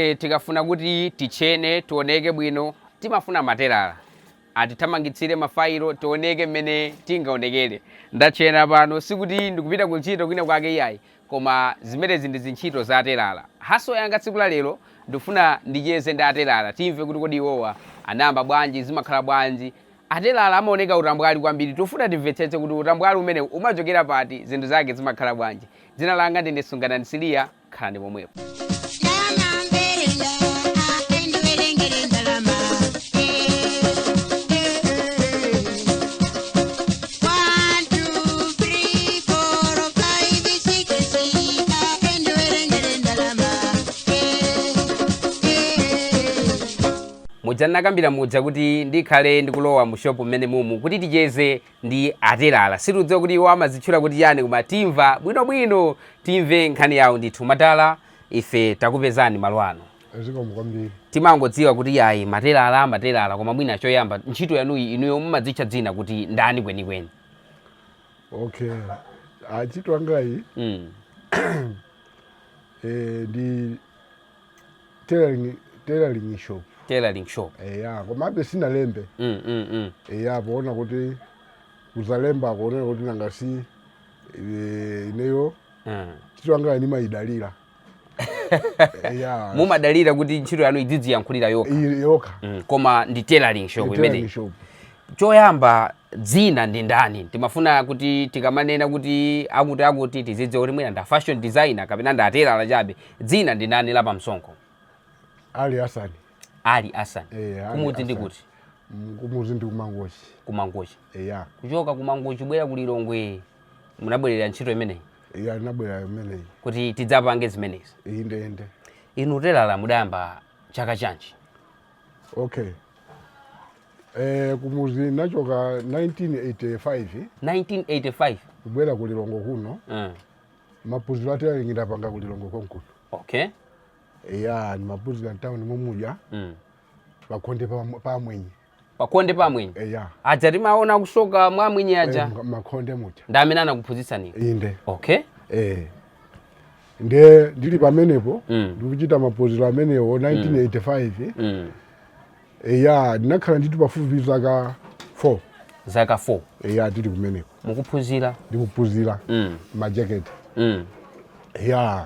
Tonsefe tikafuna kuti tichene, tioneke bwino, timafuna matelala atithamangitsire mafailo, tioneke mmene tingaonekere. Ndachena pano, sikuti ndikupita ku ntchito kwina kwake iyayi, koma zimenezi ndi zintchito za atelala. Hustle yanga tsiku la lero, ndikufuna ndicheze ndi atelala, timve kuti kodi iwowa anayamba bwanji, zimakhala bwanji. Atelala amaoneka utambwali kwambiri. Tikufuna timvetsetse kuti utambwali umene umachokera pati, zinthu zake zimakhala bwanji. Dzina langa ndine Sunganani Siliya, khalani pomwepo. Ndamamverera endiwerengere ndalama. One, two, three, four, five, six, endiwerengere ndalama. Muja ndinakambira muja kuti ndikhale ndikulowa mu shopu mmene mumu kuti ticheze ndi atelala. Sitidziwa kuti iwo amazitchula kuti chani, koma timva bwinobwino, timve nkhani yawo ndithu. Madala, ife takupezani malo ano. Zikomo kwambiri. Timangodziwa kuti yayi, matelala, matelala, koma mwina choyamba, ntchito yanuyi, inuyo mumadzitcha dzina kuti ndani kwenikweni? Okay, ntchito yangayi ndi tailoring shop. Tailoring shop. Eya, komabe sinalembe. Eya, poona kuti kuzalemba kuonera kuti nanga si ineyo ntchito yangayi nimayidalira, eya. Mumadalira kuti ntchito yanu idzidziyankhulira yokha. Yokha. Koma ndi tailoring shop tailoring imene shop. Choyamba, dzina ndi ndani? Timafuna kuti tikamanena kuti akuti akuti, tizidziwa kuti mwina nda fashion designer kapena nda telala chabe. Dzina ndi ndani la pamsonkho? Ali Hasani. Ali Hasani. Eh, Ali Kumudzi ndi Hasani. kuti? Kumudzi ndi kuMangochi. Kumangochi. Eya. Kuchoka kuMangochi kubwera ku Lilongwe, munabwerera ntchito imeneyi? Eya, inabwera imeneyi. Kuti tidzapange zimenezi. Inde. Inu telala mudayamba chaka chanji? Okay, kumuzi nachoka 1985. 1985. Kubwera ku Lilongwe kuno. Maphunziro a tailoring ndapanga ku Lilongwe konkuno. Eya, ndimaphunzira mtawuni momuja, pakhonde pamwenye. Pakhonde pamwenye? Eya. Aja timaona kusoka mwa mwenye aja? Eh, makhonde muja. Ndi amene anakuphunzitsani? Inde. Okay. Nde ndili pamenepo, ndikuchita maphunziro amenewo 1985. Eya, ndinakhala ndithu pafupi zaka 4. Zaka 4? Eya, tili kumeneko. Mukuphunzira? Ndikuphunzira majaketi. Ya,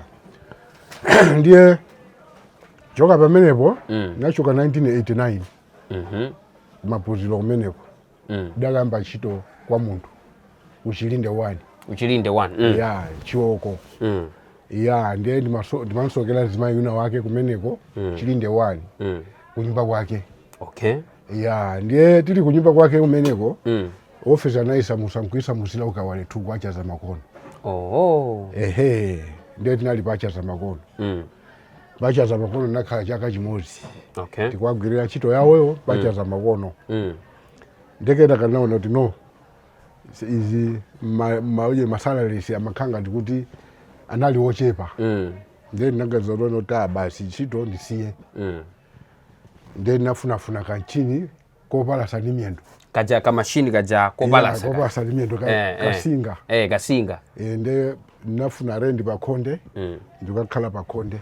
ndiye choka pamenepo, nachoka 1989, maphunziro kumeneko, ndakayamba ntchito kwa munthu kuChilinde 1. Uchilinde 1. Ya, Chioko. Ya, ndiye ndimansokera zimayi wina wake kumeneko, Chilinde 1, kunyumba kwake. Ya, ndiye tili kunyumba kwake kumeneko, ofisi anayisamusa nkuisamusira uKawale 2 kwacha za makono. Ehe, ndiye tinali pacha za makono. Pacha za makono nakhala chaka chimodzi, tikuwagwirira ntchito yawoyo pacha za makono. Ndekena kanaona kuti no, izi mauje ma salaries amakhanga ndikuti anali ochepa. Ndiye ndinaganiza kuti kuti ah, basi, ntchito ndisiye. Ndiye ndinafunafuna kanchini kopalasa ndi miyendo. Kaja kamashini kaja kopalasa. Yeah, kopalasa ndi miyendo, kasinga. Eh, kasinga. Ndiye ndinafuna rent pakhonde, ndikakhala pakhonde,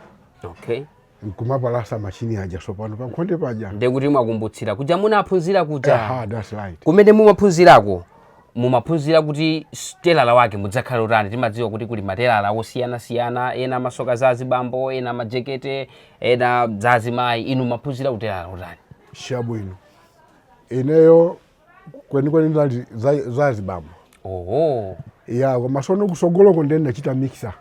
nkumapalasa machini aja sopano pakhonde paja. Ndiye kuti mwakumbutsira kuja munaphunzira kuja. Aha, that's right. Kumene mumaphunzirako, mumaphunzira kuti telala wake mudzakhala utani? Timadziwa kuti kuli matelala osiyanasiyana, ena amasoka za azibambo, ena majekete, ena za azimayi. Inu mumaphunzira utelala utani? Chabwino, ineyo kwenikweni ndinali za azibambo. Ya, koma sono kusogoloko ndiye ndinachita mixer,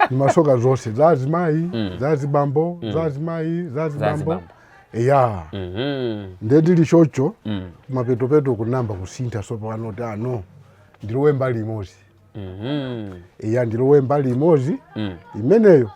ndimasoka zonse, za azimayi, za azibambo, za azimayi, za azibambo. Azibambo. Ya. Ndiye ndili chocho, mapetopeto kunamba kusintha sopano kuti ano ndilowe mbali imodzi. Ya, ndilowe mbali imodzi. Imeneyo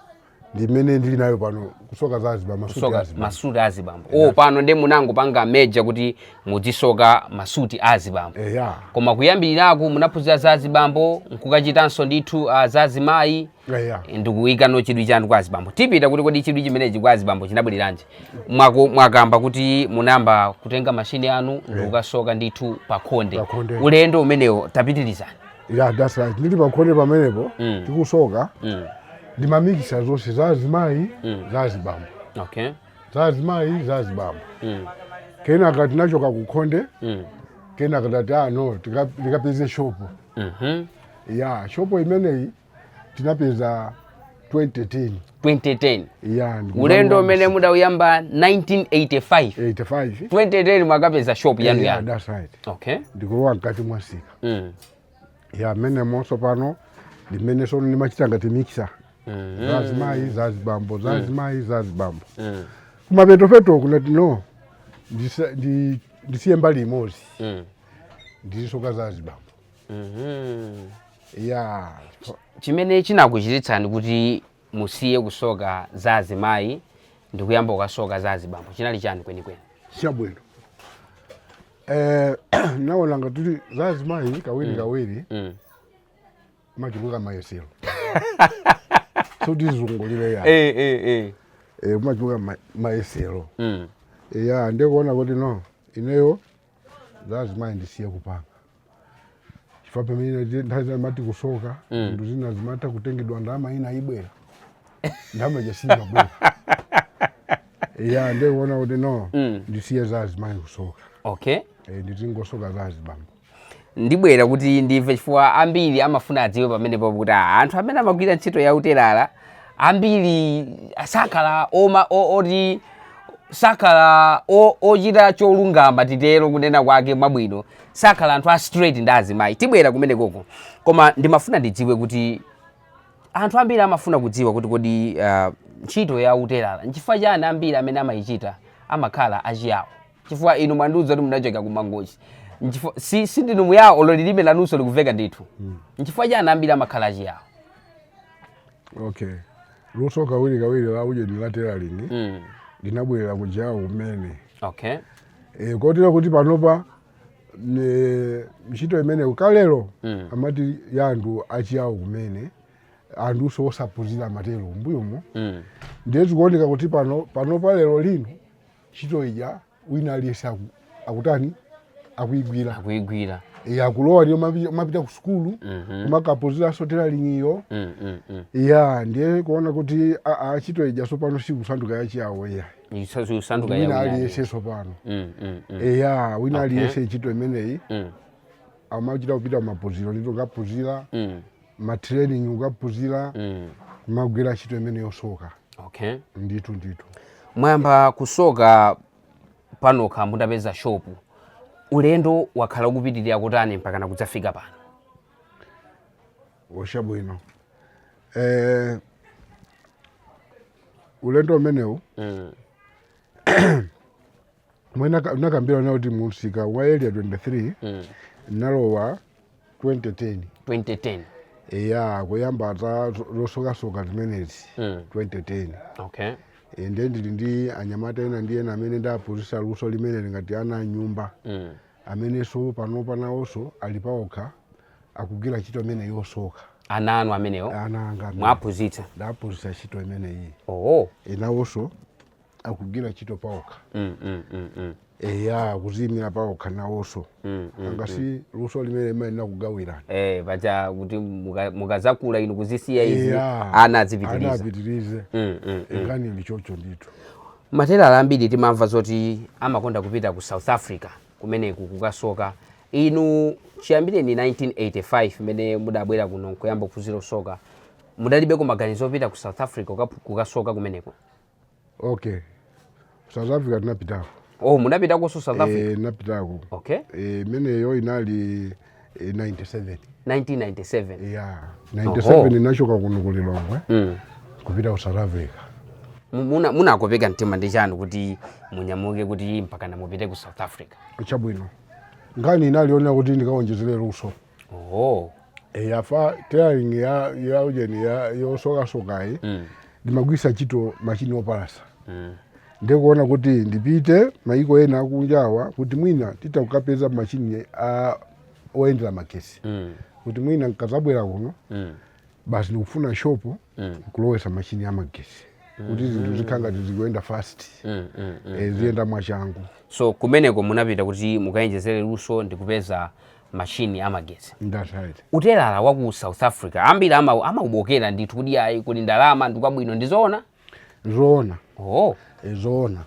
ndi imene ndili nayo pano, kusoka za azibambo, masuti. Kusoka azibambo. Masuti azibambo. Oh, pano ndi munangopanga major kuti mudzisoka masuti azibambo. Eya. Koma kuyambirirako munaphunzira za azibambo, nkukachitanso ndithu za azimayi. Eya. Ndikuyikano chidwi chanu kwa azibambo. Tipita kuti kodi chidwi chimenechi kwa azibambo chinabwereranji? Mwakamba kuti munayamba kutenga mashini anu ndikukasoka ndithu pakhonde. Pakhonde. Ulendo umenewo tapitirizani. Yeah, that's right. Ndili pakhonde pamenepo, tikusoka. Ndimamikisa zonse, za azimayi, za azibambo. Za azimayi, za azibambo. Kenaka tinachoka kukhonde. Kenaka tati, ah no, tikapeze shopo. Ya, shopo imeneyi tinapeza 2010. 2010? Ya. Ulendo umene mudauyamba 1985, 85. 2010 mwakapeza shop yanu? Yeah, Yanu. That's right. Ndikulowa mkati mwa msika. Ya, mmene monso pano ndimene sono ndimachita ngati mixer, za azimayi, za azibambo, za azimayi, za azibambo. Kumapetopeto kunati no, ndisiye mbali imodzi, ndizisoka za azibambo. Ya. Chimene chinakuchititsani kuti musiye kusoka za azimayi ndikuyamba kukasoka za azibambo chinali chani kwenikweni? Chabwino, naona ngati za azimayi kawiri kawiri machuluka mayesero, sotizungulire ya. Machuluka mayesero. Ya, ndikuona kuti no, ineyo za azimayi ndisiye kupanga, chifukwa pamene nthawi zina mati kusoka zinthu zina zimatha kutengedwa, ndalama ina ibwera, ndalama jasimabwera. Ya, ndikuona kuti no, ndisiye za azimayi kusoka. Ndizingosoka za azibambo. Ndibwera kuti ndimve, chifukwa ambiri amafuna adziwe pamenepo kuti anthu amene amagwira ntchito ya utelala ambiri sakhala oma oti sakhala ochita cholungama, titero kunena kwake mwabwino, sakhala anthu a straight ndi azimayi. Tibwera kumene koko, koma ndimafuna ndidziwe kuti anthu ambiri amafuna kudziwa kuti kodi ntchito ya utelala nchifukwa chani ambiri amene amayichita amakhala achiyawo? Chifukwa inu mwandiuza kuti munachoka ku Mangochi. Si ndinu muyawo, olo lilime lanunso likuveka ndithu. Nchifukwa chani ambiri amakhala achiyawo? Okay, luso kawiri kawiri la ujeni la tailoring linabwerera kujawo kumene. Kotero kuti panopa ntchito imene kalero amati ya anthu achiyawo kumene, anthuso osaphunzira amatero mbuyomo. Ndiye zikuoneka kuti pano panopa lero lino ntchito ija wina aliyense akutani, akuyigwira. Akuyigwira. Akulowa ndiyo mapita ku sukulu kumakaphunziranso tailoring iyo. Ya, ndiye kuona kuti ntchito ija sopano sikusanduka yachiyawo iya. Kusanduka wina ya aliyense sopano. Eya, wina aliyense ntchito imeneyi amachita kupita kumaphunziro ndito, ukaphunzira ma training, ukaphunzira kumagwira ntchito imene yosoka. Ndithu ndithu. Mwayamba kusoka panokha mutapeza shopu. Ulendo wakhala ukupitirira kutani mpakana kudzafika pano? Wosha bwino, ulendo umenewu mwena nakambira nawo kuti mumsika wa Area 23 nalowa 2010. 2010. Eya, kuyamba za zosokasoka zimenezi 2010. Ndiye ndili ndi anyamata ena ndi ena amene ndaphunzitsa luso limene ngati ana anyumba amenenso panopa nawonso ali paokha akugwira ntchito imene yosoka. Ana anu amenewo? Ana anga amene. Mwaphunzitsa? Ndaphunzitsa ntchito imeneyi. Oh. Enawonso akugwira ntchito paokha. Eya, kuziyimira paokha nawonso. Angasi luso limene limayenera kugawirana. Paja kuti mukazakula inu kuzisiya izi, ana ana azipitiriza. Apitirize. Nkhani ili chocho ndithu. Matelala ambiri timamva zoti amakonda kupita ku South Africa kumeneku kukasoka. Inu chiyambireni 1985 mmene mudabwera kuno nkuyamba kuphunzira kusoka, mudalibeko maganizo opita ku South Africa kukasoka kumeneko? Okay, South Africa tinapitako. Oh, mudapitakonso South Africa? Napitako. Imeneyo inali 97. 1997? Ya, 97 inachoka kuno ku Lilongwe kupita ku South Africa. Munakopeka mtima ndi chani kuti munyamuke kuti mpakana mupite ku South Africa? Chabwino, nkhani inaliona kuti ndikawonjezere luso. Yafa tailoring ya ujeni ya yosokasokayi ndimagwisa ntchito machini opalasa. Ndikuona kuti ndipite maiko ena akunjawa kuti mwina titakukapeza machini a oyendera magesi kuti mwina nkazabwera kuno basi ndikufuna shopo kulowesa machini amagesi kuti zinthu zikhala ngati zikuyenda fast, ziyenda mwachangu. So kumeneko munapita kuti mukayenjezere luso ndikupeza Mashini amagetsi. That's right. Utelala wa ku South Africa ambiri amaubokera ndithu kuti ayi, kuli ndalama, ndikwabwino, ndizoona? Zoona. Oh. Zoona.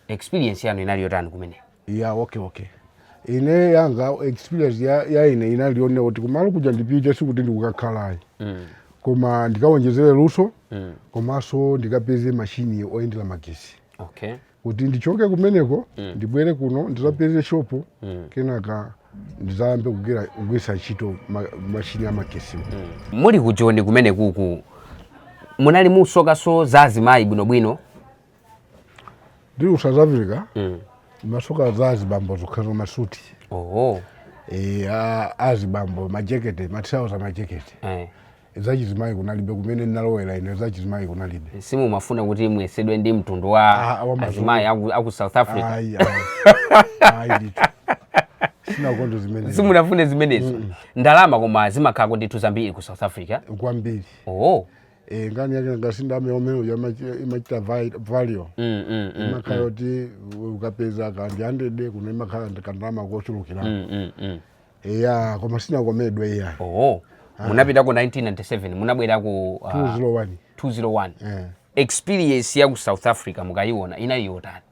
Experience yanu inali yotani kumene? Ya, okay, ine yanga experience ya ine inali yonena kuti kumalo kuja ndipite sikuti ndikukakhalayi, koma ndikawonjezere luso, komanso ndikapeze mashini oyendera magesi, kuti ndichoke kumeneko ndibwere kuno ndizapeze shopo, kenaka ndizayambe kugwiritsa ntchito mashini amagesiwo. Muli ku Joni kumene kuku munali musokaso za azimayi bwinobwino? Ndili ku South Africa, masoka za azibambo zokhazo, masuti. E, azibambo, majekete, matrauza, majekete. Zachizimayi kunalibe. Kumene ndinalowera ine zachizimayi kunalibe. Simumafuna kuti muyesedwe ndi mtundu wa Ah, wa mazulu. azimayi aku South Africa? Ayi, ayi, ayi ndithu, sinakonzo zimene. Simunafune zimenezo. Ndalama koma zimakhalako ndithu zambiri ku South Africa? Kwambiri. E, ngani yake ngasinda omwe imachita value, imakhala kuti ukapeza kandi 100 kuno imakhala kandalama kochulukira. Eya, koma sinakomedwe iya. Oh, munapitako 1997, munabwerako 201. 201. Eh. Experience ya ku South Africa mukayiona inali yotani?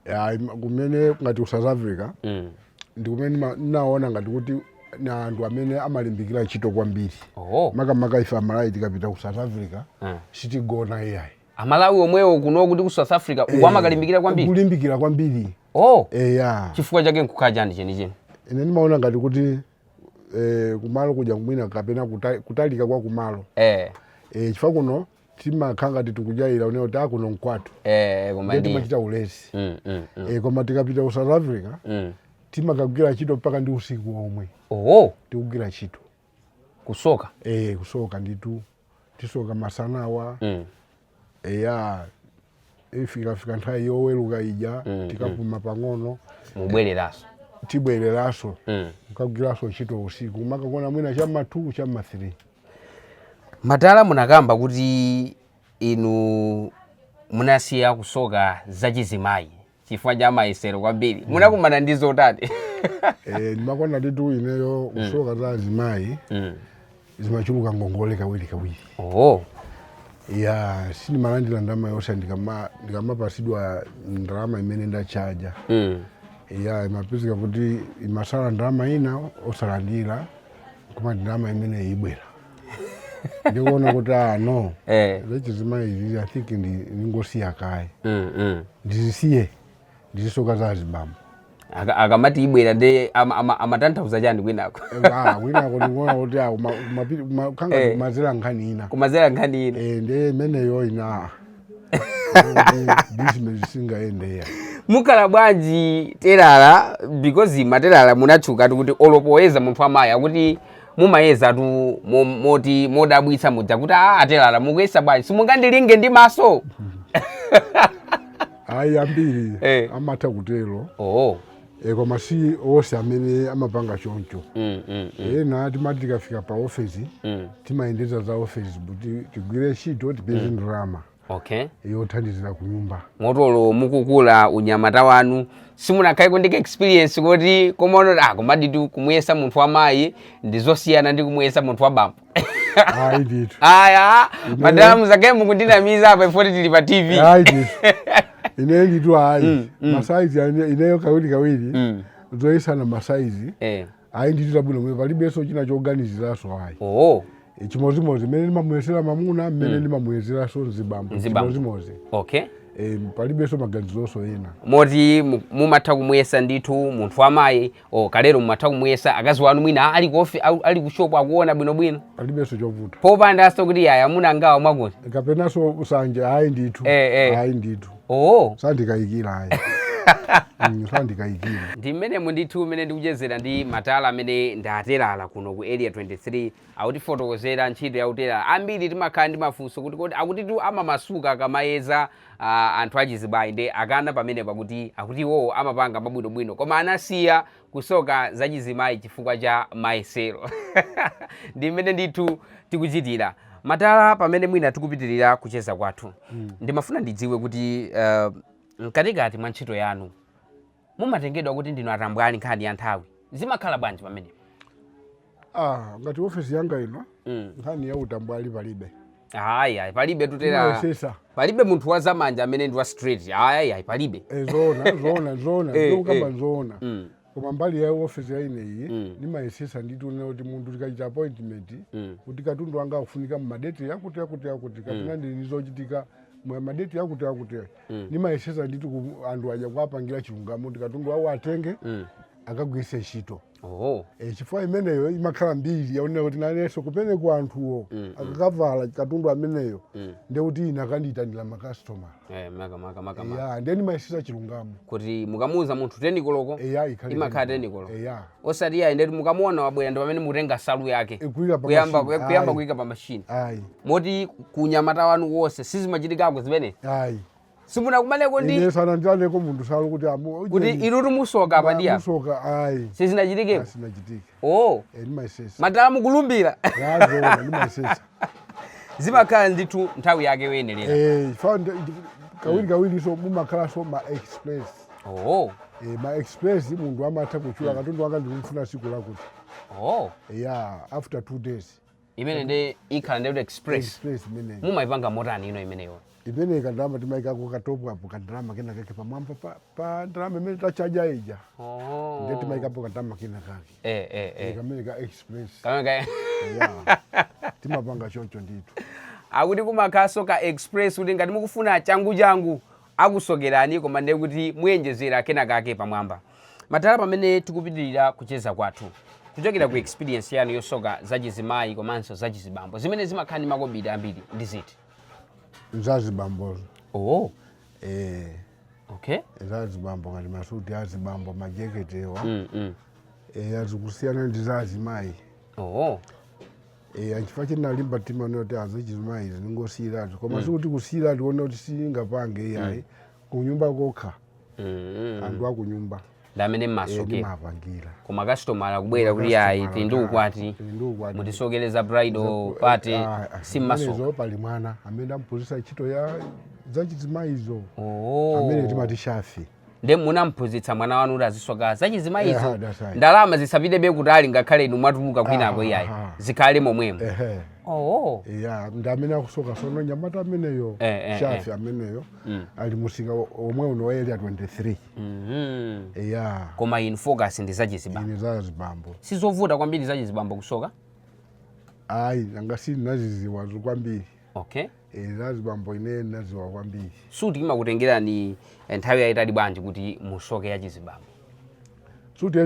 Ya, kumene ngati ku South Africa, ndi kumene naona ngati kuti ni anthu amene amalimbikira ntchito kwambiri. Makamaka ife Amalawi tikapita ku South Africa, sitigona iyayi. Amalawi omwewo kuno kuti ku South Africa uku amakalimbikira kwambiri? Kulimbikira kwambiri. Eya. Chifukwa chake nkukhala chani chenicheni? Ine ndimaona ngati kuti kumalo kuja mwina kapena kutalika kwa kumalo. Chifukwa kuno timakhala ngati tikujaira unewo kuti akuno nkwathu. Koma ndiye timachita ulesi. Koma tikapita ku South Africa, timakagwira ntchito mpaka ndi usiku omwe. Tikugwira ntchito. Kusoka? Kusoka nditu, tisoka masanawa. Eya, ifikafika nthawi yoweruka ija, tikapuma pang'ono. Mubwereranso? Tibwereranso, kukagwiranso ntchito usiku, makakona mwina chamma 2, chamma 3. Matala, munakamba kuti inu munasiya kusoka zachizimayi chifukwa cha mayesero kwambiri. Munakumana ndi zotani? Ndimakona nditu ineyo kusoka za azimayi, zimachuluka ngongole kawiri kawiri. Ya, sindimalandira ndalama yonse. Ndikamapasidwa ndalama imene ndachaja, ya, imapezeka kuti imasala ndalama ina osalandira, koma ndalama imene ibwera. Ndikuona kuti ah, no, zachizimayi izi I think ndingosiya kaye, ndizisiye, ndizisoka za azibambo. Akamati ibwera ndi amatanthauza chani kwinako? Ah, kwinako ndikuona kuti ah, kanga kumazera nkhani ina. Kumazera nkhani ina. Eh, ndiye imeneyo ina business singayendeya. Mukhala bwanji terala? Because materala munatchukatu kuti olopoyeza munthu amayi akuti mumayezatu moti modabwitsa mudza kuti a atelala mukuyesa bwanji, simungandilinge ndi maso? Ayi, ambiri amatha kutero. Koma si onse amene amapanga choncho. Ena timati tikafika pa ofesi, timayendetsa za ofesi kuti tigwire ntchito, tipeze ndalama yothandizira ku nyumba. Motolo mukukula unyamata wanu, simunakhaleko ndi experience kuti komaona ah, komaditu kumuyesa munthu wamayi ndi zosiyana ndi kumuyesa munthu wa bambo? Ayi ndithu. Aya, madala muzakae mukundinamiza apa ifoti tili pa TV. Ayi ndithu, ine ndithu ayi, masaizi ineyo kawiri kawiri, zoyesana masaizi, ayi ndithu, zabwino mwe palibenso china choganiziraso ayi. Chimozimozi mmene ndimamuyesera mamuna, mmene ndimamuyeseranso mzibambo. Mzibambo. Chimozimozi. Palibenso maganizonso ena. Moti mumatha kumuyesa ndithu munthu wamayi o kalero mumatha kumuyesa akazi wanu mwina ali ku ali ku shopu akuona bwinobwino? Palibenso chovuta. Popandanso kuti yaya amuna angawa mwakuti? Kapenanso kusanje, ayi ndithu. Ayi ndithu. Sandikayikira ayi. Sandikayikira. Ndi mmenemo ndithu mmene ndikuchezera ndi matala amene ndatelala kuno ku Area 23, akutifotokozera ntchito ya utelala. Ambiri timakhala ndi mafunso kuti kodi akuti tu amamasuka akamayeza anthu achizimayi, ndi akana pamene pakuti akuti iwowo amapanga mabwinobwino, koma anasiya kusoka zachizimayi chifukwa cha mayesero. Ndi mmene ndithu tikuchitira matala. Pamene mwina tikupitirira kucheza kwathu, ndimafuna ndidziwe kuti mkatikati mwa ntchito yanu mumatengedwa kuti ndinu atambwali nkhani ya nthawi? Zimakhala bwanji pamenepo? Ah, ngati ofesi yanga ino, nkhani ya utambwali palibe. Ayi, ayi, palibe tutera. Timayesesa. Palibe munthu wa zamanja amene ndi wa straight. Ayi, ayi, palibe. Eh, zoona, zoona, zoona. Ndikukamba zoona. Koma mbali ya ofesi ya ineyi, nimayesesa nditune kuti munthu tikachita appointment, kuti katundu wanga akufunika mumadeti yakuti yakuti yakuti, kapena ndili zochitika mwa madeti yakuti yakuti, nimayesesa nditi anthu aja kuapangira chilungamo kuti katundu wawo atenge, akagwiritse ntchito. E, chifukwa imeneyo imakhala mbiri yaonera kuti nanenso kumene ku anthuwo akakavala katundu ameneyo, ndekuti ine akandiyitanira makasitomala. Eh, maka maka maka maka. Ya, ndiye nimayesesa chilungamo. Kuti mukamuuza munthu 10 koloko, Eya, ikhale imakhala 10. 10 koloko. Eya. Osati yayi, ndeti mukamuona wabwera ndi pamene mutenga salu yake Kuyika pa kuyamba machine. kuyamba Ayi. kuyika pa machine. Ayi. Moti kunyamata wanu wonse sizimachitikako zimene? Ayi. Simunakumaneko ndi Ine sanandilaneko munthu salu kuti amu kuti inutu musoka apa ndi apa? Musoka, ayi. Sizinachitikeko? Asinachitike. Oh. E, nimayesesa. Matala, mukulumbira. Yazoona, nimayesesa. Zimakhala ndithu nthawi yake yoyenerera. Eh, chifukwa kawiri kawiri so mumakhalanso ma express. Eh, ma express munthu amatha kuchula, katundu wanga ndikumfuna siku lakuti. Ya, after 2 days. Imene ndi ikhala ndi kuti express? Express imeneyi. Mumayipanga motani ino imeneyo? Imeneyi kandalama timayikako ka top up, kandalama kena kake pamwamba pa ndalama imene tachaja ija. Ndiye timayikapo kandalama kena kake. Eh. Kamene ka express. Kamene ka Ya, timapanga choncho ndithu. Akuti kumakhaso ka express, kuti ngati mukufuna changu changu akusokerani, koma ndiye kuti muyenjezera kena kake pamwamba. Matala, pamene tikupitirira kucheza kwathu, kuchokera ku experience yanu yosoka zachizimayi komanso zachizibambo, zimene zimakhala ndi makobiri ambiri ndi ziti? Zazibambozo. Eh. Zazibambo ngati masuti azibambo, majeketewa. Eh, azikusiyana ndi zazimayi. Eh, achifukwa chinalimba mtima kuti azachizimayi zingosiyiratu, koma sikuti kusiyiratu kuona kuti singapange, iyayi, kunyumba kokha. Anthu akunyumba. Ndi amene Eh, mmasokera? Ndimapangira. Koma kastomala akubwera kuti ayi, tili ndi ukwati, Tili ndi ukwati, mutisokereza bridal party, simmasoka? Zimenezo pali mwana amene amphunzitsa ntchito ya zachizimayizo, amene timati Shafi. Ndi munamphunzitsa mwana wanu kuti azisoka zachizimayizo? Eha, that's right. Ndalama zisapitebe kutali ngakhale inu mwatuluka kwinako, iyayi, zikhale momwemo. Ehe. Ya, ndi amene akusoka sono, nyamata ameneyo. Shafi ameneyo ali musika omwe uno wa Area 23. Ya. Koma inu focus ndi zachizibambo? Ine zazibambo. Sizovuta kwambiri zachizibambo kusoka? Ayi, nanga sindinaziziwa kwambiri. Eh, zazibambo ine naziwa kwambiri. Suti imakutengerani nthawi yayitali bwanji kuti musoke yachizibambo? Suti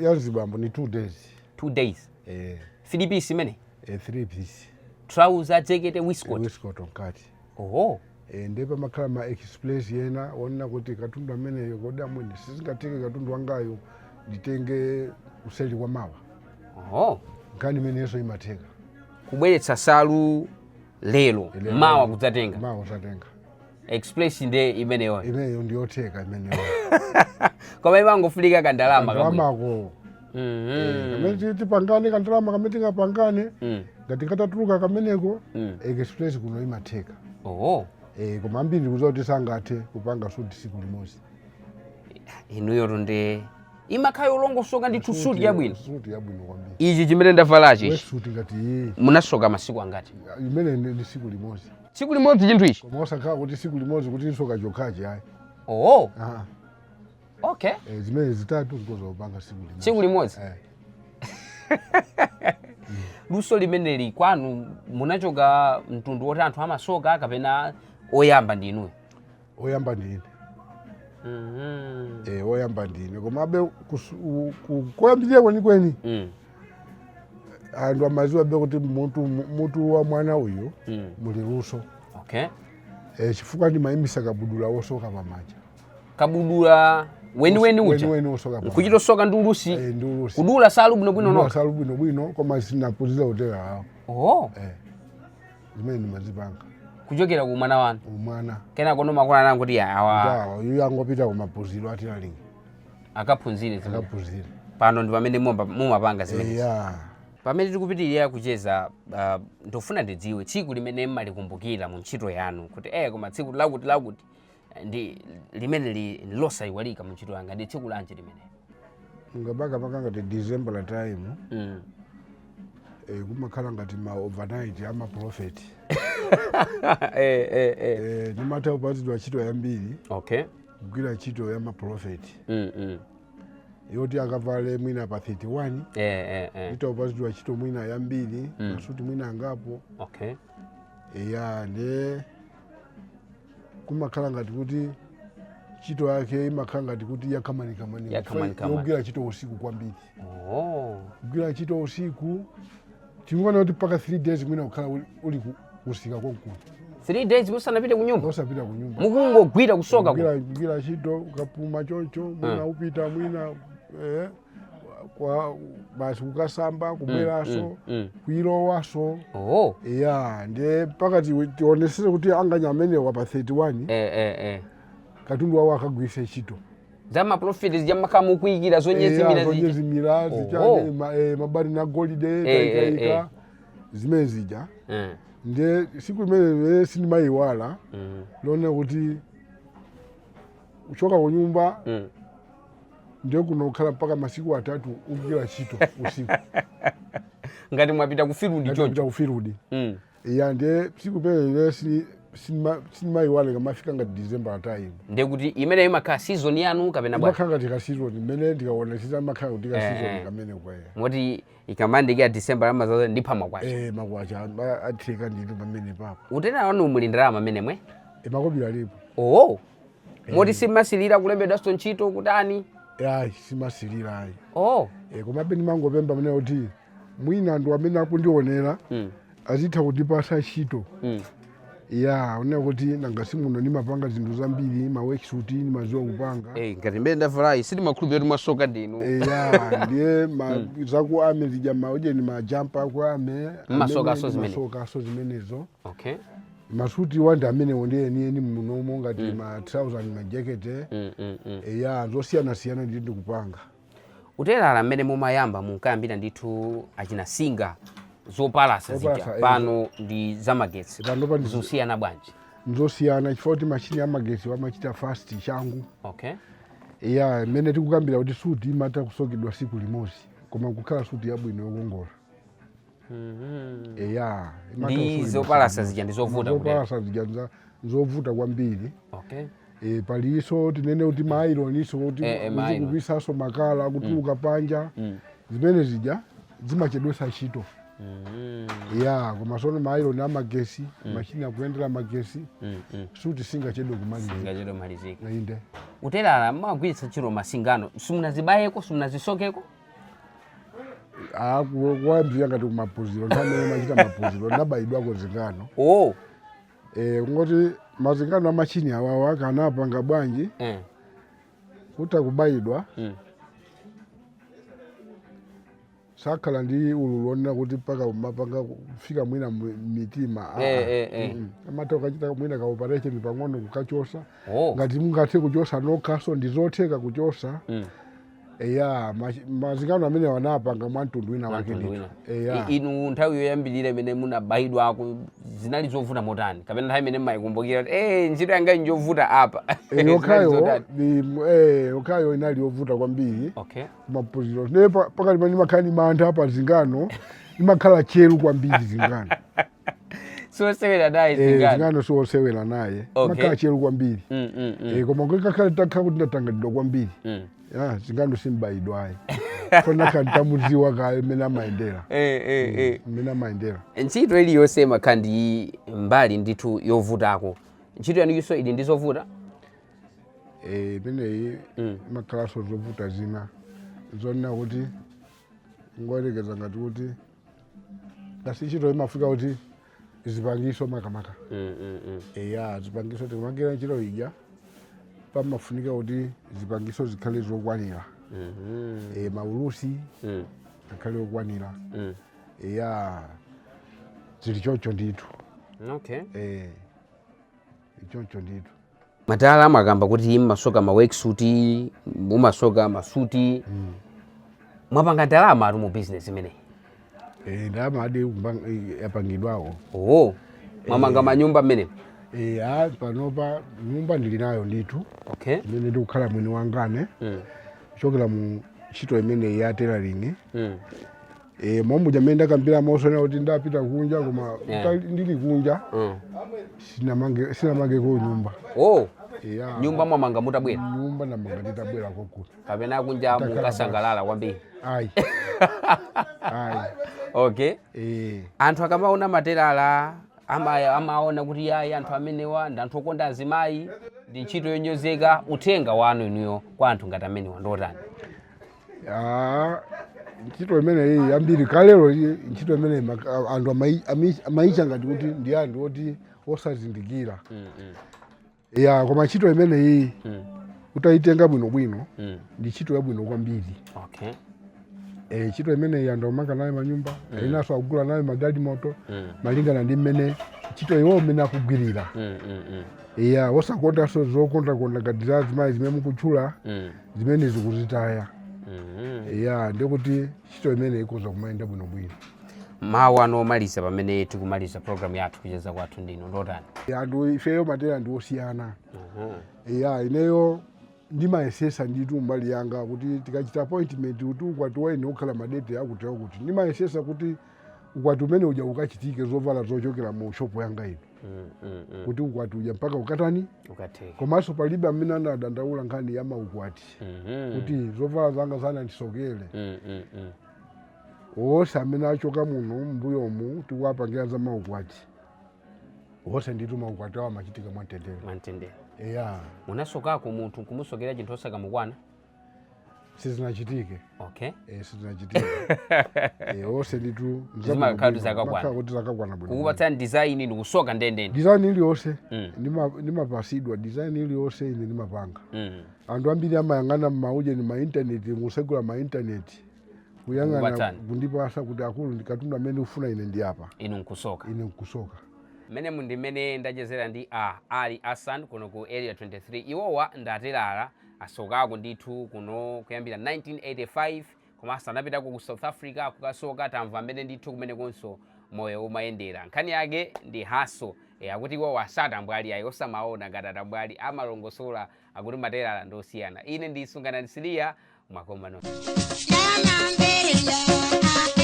yazibambo ni 2 days. 2 days? Eh. 3 piece imene? Eh, three piece. Trouser, jacket, waistcoat? Waistcoat mkati. Eh, ndiye pamakhala ma express yena onena kuti katundu ameneyo, kodi amwene sizingatenge katundu wangayo nditenge kuseli kwa mawa? Nkhani imenenso imatheka. Kubweretsa salu lero, Lero. mawa kudzatenga? Mawa kudzatenga. Express nde imeneyo? Imeneyo ndiyotheka imeneyo. Koma imangofunika kandalama kabwino. Kandalamako. Kamene tipangane kandalama kamene tingapangane, ngati katatuluka kameneko, express kuno imatheka. Eh, koma ambiri ndikuziwa kuti sangathe kupanga suti siku limodzi. Inuyo tunde imakhala yolongosoka ndithu suti yabwino? Suti yabwino kwambiri. Ichi chimene ndavalachi ichi? Suti ngati iyi. Munasoka masiku angati? Imene ndi siku limodzi. Tsiku limodzi chinthu ichi? Koma osakhala kuti siku limodzi kuti nsoka chokhachi, ayi. Ah. Eh, zimene zitatu zikoza kupanga siku limodzi. Tsiku limodzi? Eh. Luso limeneli kwanu munachoka mtundu woti anthu amasoka, kapena oyamba ndi inuyo? Oyamba ndine. Eh, oyamba ndine, komabe koyambirira kwenikweni, anthu amaziwa be kuti mutu wa mwana uyu muli luso. Eh, chifukwa ndimayimisa kabudula wosoka pamanja. Kabudula weniweni uja? Weniweni wosoka pamanja. Nkuchitosoka ndi ulusi? Eh, ndi ulusi. Kudula salu bwinobwino? Kudula Nokha? salu bwinobwino, koma sinaphunzira kutera awo. Eh, zimene ndimazipanga. Kuchokera ku mwana wanu? Umwana. Kenako nomakula nangu kuti awa Ndawo iye angopita kumaphunziro a tailoring. Akaphunzire zimene. Akaphunzire. Pano ndi pamene mumapanga zimenezi? Eya. Pamene tikupitirira kucheza, ndofuna ndidziwe tsiku limene mmalikumbukira mu ntchito yanu kuti koma tsiku lakuti lakuti ndi limene li losayiwalika mu ntchito yanga, ndi tsiku lanji limene? Ngabaka ngati December time, kumakhala ngati ma overnight ama prophet. Ndimatha kupatsidwa ntchito yambiri, kugwira ntchito ya ma prophet yoti akavale mwina pa 31. Nditha kupatsidwa ntchito mwina yambiri, masuti mwina angapo. Eya, ndiye kumakhala ngati kuti ntchito yake imakhala ngati kuti yakhamanikamani. Yakhamanikamani. Yogwira ntchito usiku kwambiri. Kugwira ntchito usiku, tikuona kuti mpaka 3 days mwina kukhala uli kusika konkuno. 3 days musanapite ku nyumba? Osapita ku nyumba. Mukungogwira kusoka ku Kugwira ntchito, ukapuma choncho, mwina upita mwina kwa basi kukasamba, kubweranso, kuilowaso. Ya, ndiye mpaka tionesere kuti anganya amenewa pa 31 katundu wawo akagwiritse ntchito. Za ma prophet zija makhala mukuyikira zonyezimira zija. Zonyezimira zichane, mabani na golide, tayikayika zimene zija. Ndiye siku imene sindimayiwala, lone kuti kuchoka ku nyumba, ndiye kunokhala mpaka masiku 3 ukugwira ntchito usiku. Ngati mwapita ku field choncho. Ngati ku field. Ya, ndiye siku imene sindimayiwala ikamafika ngati December time. Ndiye kuti imene imakhala season yanu kapena bwanji? Imakhala ngati ka season imene ndikaona imakhala kuti ka season kamene kwaye. Moti ikamandikira December amazaza ndipha makwacha. Eh, makwacha atheka ndithu pamene papo. Utena wanu muli ndalama amenemwe? Makobiri alipo. Oh, moti simasilira kulembedwanso ntchito kutani? Ayi, simasilira ayi. Komabe ndimangopemba mene kuti mwina anthu amene akundionera azitha kundipasa ntchito. Ya, onera kuti nanga simuno ndimapanga zinthu zambiri, ma worksuit ndimaziwa kupanga. Eh, ngati mmene ndavalayi sindimakhulupirira kuti mwasoka ndinu. Ya, ndiye zaku army zija, maujeni, ma jumper aku army. Mmasokaso zimene? Masokaso zimenezo. Masuti wandi amenewo ndi enieni munomo, ngati ma trouser ndi ma jacket. Ya, zosiyanasiyana ndi ndikupanga. Utelala mmene mumayamba munkayambira ndithu achinasinga zopalasa zija. Zopalasa, eh. Pano ndi zamagetsi. Panopa ndi Zosiyana bwanji? Nzosiyana chifukwa kuti machini amagetsi amachita fast, changu. Ya, imene tikukambira kuti suti imatha kusokidwa siku limodzi koma kukhala suti yabwino yokongola. Eya, imatha Ndi kusokidwa zopalasa siku zija ndi limodzi. zovuta kutero. Zopalasa zija nzovuta kwambiri. Paliso tinene kuti ma iron-iso kuti Ma iron. uzikupisaso makala kutuluka panja, zimene zija zimachedwesa ntchito. Ya, koma sono ma iron amagesi, machini akuyendera magesi, suti singachedwe kumalizika. Singachedwe kumalizika. Inde. Utelala mmagwiritsa ntchito masingano, simunazibayeko, simunazisokeko? Kuwayambirira ngati kumaphunziro, nthawi imene machita maphunziro ndabayidwako zingano. Kungoti mazingano amachini awawa akanapanga bwanji, kutha kubayidwa, sakhala ndi ululu onena kuti mpaka mapanga kufika mwina mitima. Amatha kukachita mwina ka operation pang'ono kukachosa. Ngati mungathe kuchosa nokhaso, ndizotheka kuchosa. Eya, mazingano amene wanapanga mwamtundu wina wake Mwamtundu ndithu. wina. Eya. Inu nthawi yoyambirira imene munabayidwako zinali zovuta motani, kapena nthawi imene mmayikumbukira kuti ntchito yanga njovuta apa? Zinali Yokhayo zotani? yokhayo inali yovuta kwambiri. Maphunziro ne pakati pa ndimakhala ndi mantha pa zingano, imakhala cheru kwambiri zingano. Siwosewera naye zingano. Zingano siwosewera naye. Imakhala cheru kwambiri. Koma kukakhala takhala kuti ndatanganidwa kwambiri, ya, zingano simbayidwayi, fanakhala nditamudziwa kale mmene amayendera. Mmene amayendera. Ntchito iliyonse imakhala ndi mbali ndithu yovutako. Ntchito yanuyinso ili ndi zovuta? Imeneyi imakhalanso zovuta zina zonena kuti ngoyerekeza ngati kuti ngasi ntchito imafika kuti zipangiso makamaka. Eya, zipangiso, tikumangira ntchito ija pamafunika kuti zipangiso zikhale zokwanira. Maulusi akhale okwanira. Eya, zili choncho ndithu. Choncho ndithu. Matala amakamba kuti mmasoka ma worksuit, mumasoka masuti, mwapanga ndalama atu mu business imeneyi? Ndalama adi yapangidwawo. Oh, mwamanga manyumba mmene? Panopa nyumba ndili nayo ndithu, imene ndikukhala mwini wangane, kuchokera mu Ntchito imeneyi ya tailoring, momwe mmene ndakambira mosona kuti ndapita kunja, koma ndili kunja sinamangeko nyumba. Oh. Yeah. Nyumba mwamanga mutabwera? Nyumba ndamanga nditabwera kokuno. Kapena kunja Ndakhala. Munkasangalala kwambiri? Ayi, ayi. Okay. Eh. Anthu akamaona matelala amaona kuti yayi, anthu amenewa ndi anthu okonda azimayi, ndi ntchito yonyozeka. Uthenga wanu inuyo kwa anthu ngati amenewa ndotani? Ah, ntchito imeneyi yambiri kalero ntchito imeneyi anthu amayicha ngati kuti ndi anthu oti osazindikira ya, koma ntchito imeneyi utayitenga bwinobwino ndi ntchito yabwino kwambiri. Ntchito imeneyi anthu amanga nayo manyumba, inanso akugula nayo magalimoto malingana ndi mmene ntchito iwo mmene akugwirira. Iya, osakondanso zokondakonda ngati za azimayi zimene mukutchula zimene zikuzitaya. Iya, ndikuti ntchito imene ikoza kumayenda bwinobwino. Mawu anu omaliza pamene tikumaliza program yathu, kucheza kwathu ndinu, ndotani? Anthu ifeyo matera ndi osiyana. Iya, ineyo ndimayesesa nditu mbali yanga kuti tikachita appointment kuti ukwati waine ukhala ma date akuti akuti, ndimayesesa kuti ukwati umene uja ukachitike zovala zochokera mu shopo yanga ino, kuti ukwati uja mpaka ukatani? Ukatheka. Komanso palibe amene anadandaula nkhani ya maukwati kuti zovala zanga zanandisokere. Wonse amene achoka muno mbuyomu tikuwapangira za maukwati, wonse nditu maukwati awo amachitika mwamtendere. Mwamtendere. Eya. Munasokako munthu nkumusokera chinthu osakamukwana? Sizinachitike. Sizinachitike. Wonse nditu. Zimakhala kuti zakakwana. Makhala kuti zakakwana bwino. Kukupatsani design ndikusoka ndendende? Design iliyonse ndimapasidwa design iliyonse, ine ndimapanga. Anthu ambiri amayang'ana mmaujeni, ma internet, musegula ma internet kuyang'ana. Kukupatsani. Kundipasa kuti akulu, ndi katundu amene ufuna ine ndi apa. Inu nkusoka. Ine nkusoka. Mmenemu ndi mmene ndachezera ndi a Ali Hassan kuno ku Area 23. Iwowa ndatelala, asokako ndithu kuno kuyambira 1985, komanso anapitako ku South Africa kukasoka. Tamva mmene ndithu kumenekonso moyo umayendera. Nkhani yake ndi hustle. Akuti iwowa satambwali ayi, osamaona ngati atambwali, amalongosola akuti matelala ndosiyana. Ine ndi Sungana Siliya, mwakoma nonse. Ndalama mberenda,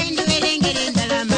endiwerengere ndalama.